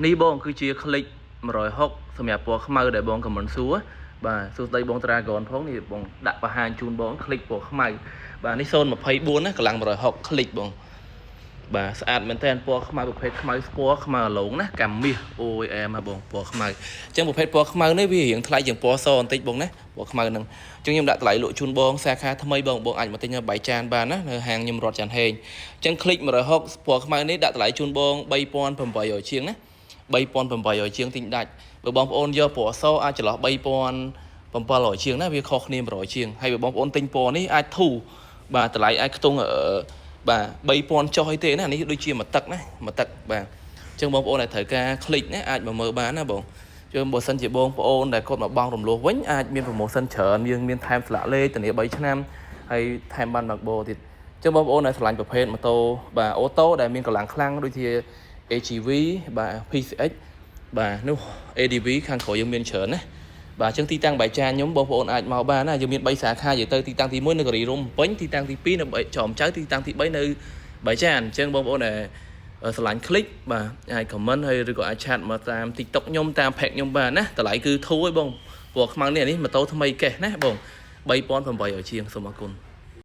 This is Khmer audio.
នេះបងគឺជា Click 160សម្រាប់ពណ៌ខ្មៅដែលបង comment សួរបាទសួស្តីបង Dragon ផងនេះបងដាក់បង្ហាញជូនបង Click ពណ៌ខ្មៅបាទនេះ024ណាកម្លាំង160 Click បងបាទស្អាតមែនតើពណ៌ខ្មៅប្រភេទខ្មៅស្ពណ៌ខ្មៅអាឡូងណាកាមាសអូយអែមហ่ะបងពណ៌ខ្មៅអញ្ចឹងប្រភេទពណ៌ខ្មៅនេះវារៀងថ្លៃជាងពណ៌សបន្តិចបងណាពណ៌ខ្មៅហ្នឹងអញ្ចឹងខ្ញុំដាក់តម្លៃលក់ជូនបងសាខាថ្មីបងបងអាចមកទិញនៅបាយចានបានណានៅហាងខ្ញុំរត់ចានហេងអញ្ចឹង Click 160ពណ៌ខ្មៅនេះដាក់តម្លៃជូនបង3800ជាងណា3800ជាងទិញដាច់បើបងប្អូនយកពណ៌សអាចចន្លោះ3700ជាងណាវាខុសគ្នា100ជាងហើយបើបងប្អូនទិញពណ៌នេះអាចធូរបាទតម្លៃអាចខ្ទង់អឺបាទ3000ចុះអីទេណានេះដូចជាមួយទឹកណាមួយទឹកបាទអញ្ចឹងបងប្អូនដែលត្រូវការ Click ណាអាចមកមើលបានណាបងជើងបើសិនជាបងប្អូនដែលគាត់មកបង់រំលោះវិញអាចមាន promotion ច្រើនយើងមានថែមស្លាកលេខធានា3ឆ្នាំហើយថែមបានបើកបរទៀតអញ្ចឹងបងប្អូនដែលស្រឡាញ់ប្រភេទម៉ូតូបាទអូតូដែលមានកម្លាំងខ្លាំងដូចជា AGV បាទ PCX បាទនោះ ADV ខាងក្រោយយើងមានច្រើនណាបាទអញ្ចឹងទីតាំងបាយចានខ្ញុំបងប្អូនអាចមកបានណាយើងមាន3សាខានិយាយទៅទីតាំងទី1នៅគិរីរម្យពេញទីតាំងទី2នៅចោមចៅទីតាំងទី3នៅបាយចានអញ្ចឹងបងប្អូនដែលស្រឡាញ់ Click បាទអាច comment ហើយឬក៏អាច chat មកតាម TikTok ខ្ញុំតាម page ខ្ញុំបានណាតម្លៃគឺធូរឯងបងព្រោះខ្មៅនេះនេះម៉ូតូថ្មីកេះណាបង3800ជាងសូមអរគុណ។